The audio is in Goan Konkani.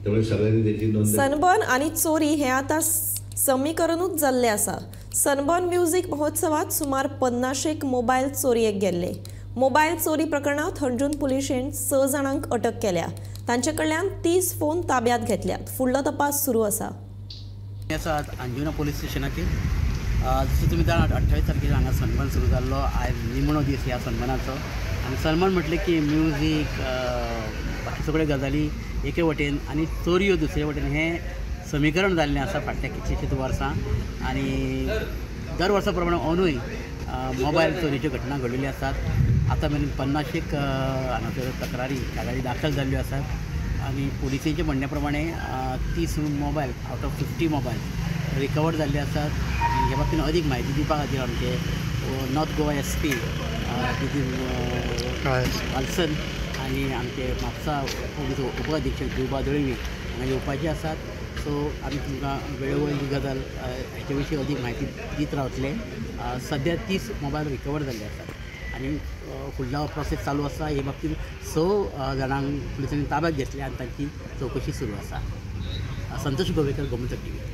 त्यामुळे सगळ्यांनी त्याची नोंद. सनबर्न आणि चोरी हे आता समीकरणूच जाल्लें आसा. सनबर्न म्युझिक महोत्सवात सुमार 50 मोबायल चोरयेक गेल्ले. मोबायल चोरी प्रकरणात हणजूण पुलिशेन 6 जाणांक अटक केल्या. तांचे कडल्यान 30 फोन ताब्यात घेतल्यात. फुडलो तपास सुरू आसा. अंजुना पोलीस स्टेशनाचेर जशें तुमी जाणा 28 तारखेर हांगा सनबर्न सुरू जाल्लो. आयज निमणो दीस ह्या सनबर्नाचो. आनी सनबर्न म्हटलें की म्युजीक बाकी सगळ्यो गजाली एके वटेन आनी चोरयो दुसरे वटेन हें समीकरण जाल्लें आसा फाटल्या कितलींशींच वर्सां. आनी दर वर्सा प्रमाणे अंदूय मोबायल चोरयेच्यो घटना घडिल्ल्यो आसात. आतां मेरेन 50 हांगासर तक्रारी कागाळी दाखल जाल्ल्यो आसात. आनी पुलिसेच्या म्हणण्या प्रमाणे 30 mobile out of 50 mobile recover जाल्ले आसात. आनी ह्या बाबतीन अदीक म्हायती दिवपा खातीर आमचे north Goa SP Nitin Valsan आनी आमचे म्हापसा पोलीस उप अधीक्षक जिवबा दळवी हांगा येवपाचे आसात. सो आमी तुमकां वेळोवेळी ही गजाल हेचे विशीं अदीक म्हायती दीत रावतले. सद्या 30 मोबायल रिकवर जाल्ले आसात आनी फुडलो प्रोसेस चालू आसा. हे बाबतीन 6 जाणांक पुलिसांनी ताब्यात घेतले आनी तांची चवकशी सुरू आसा. संतोष गोवेकर, गोमंतक टीव्ही.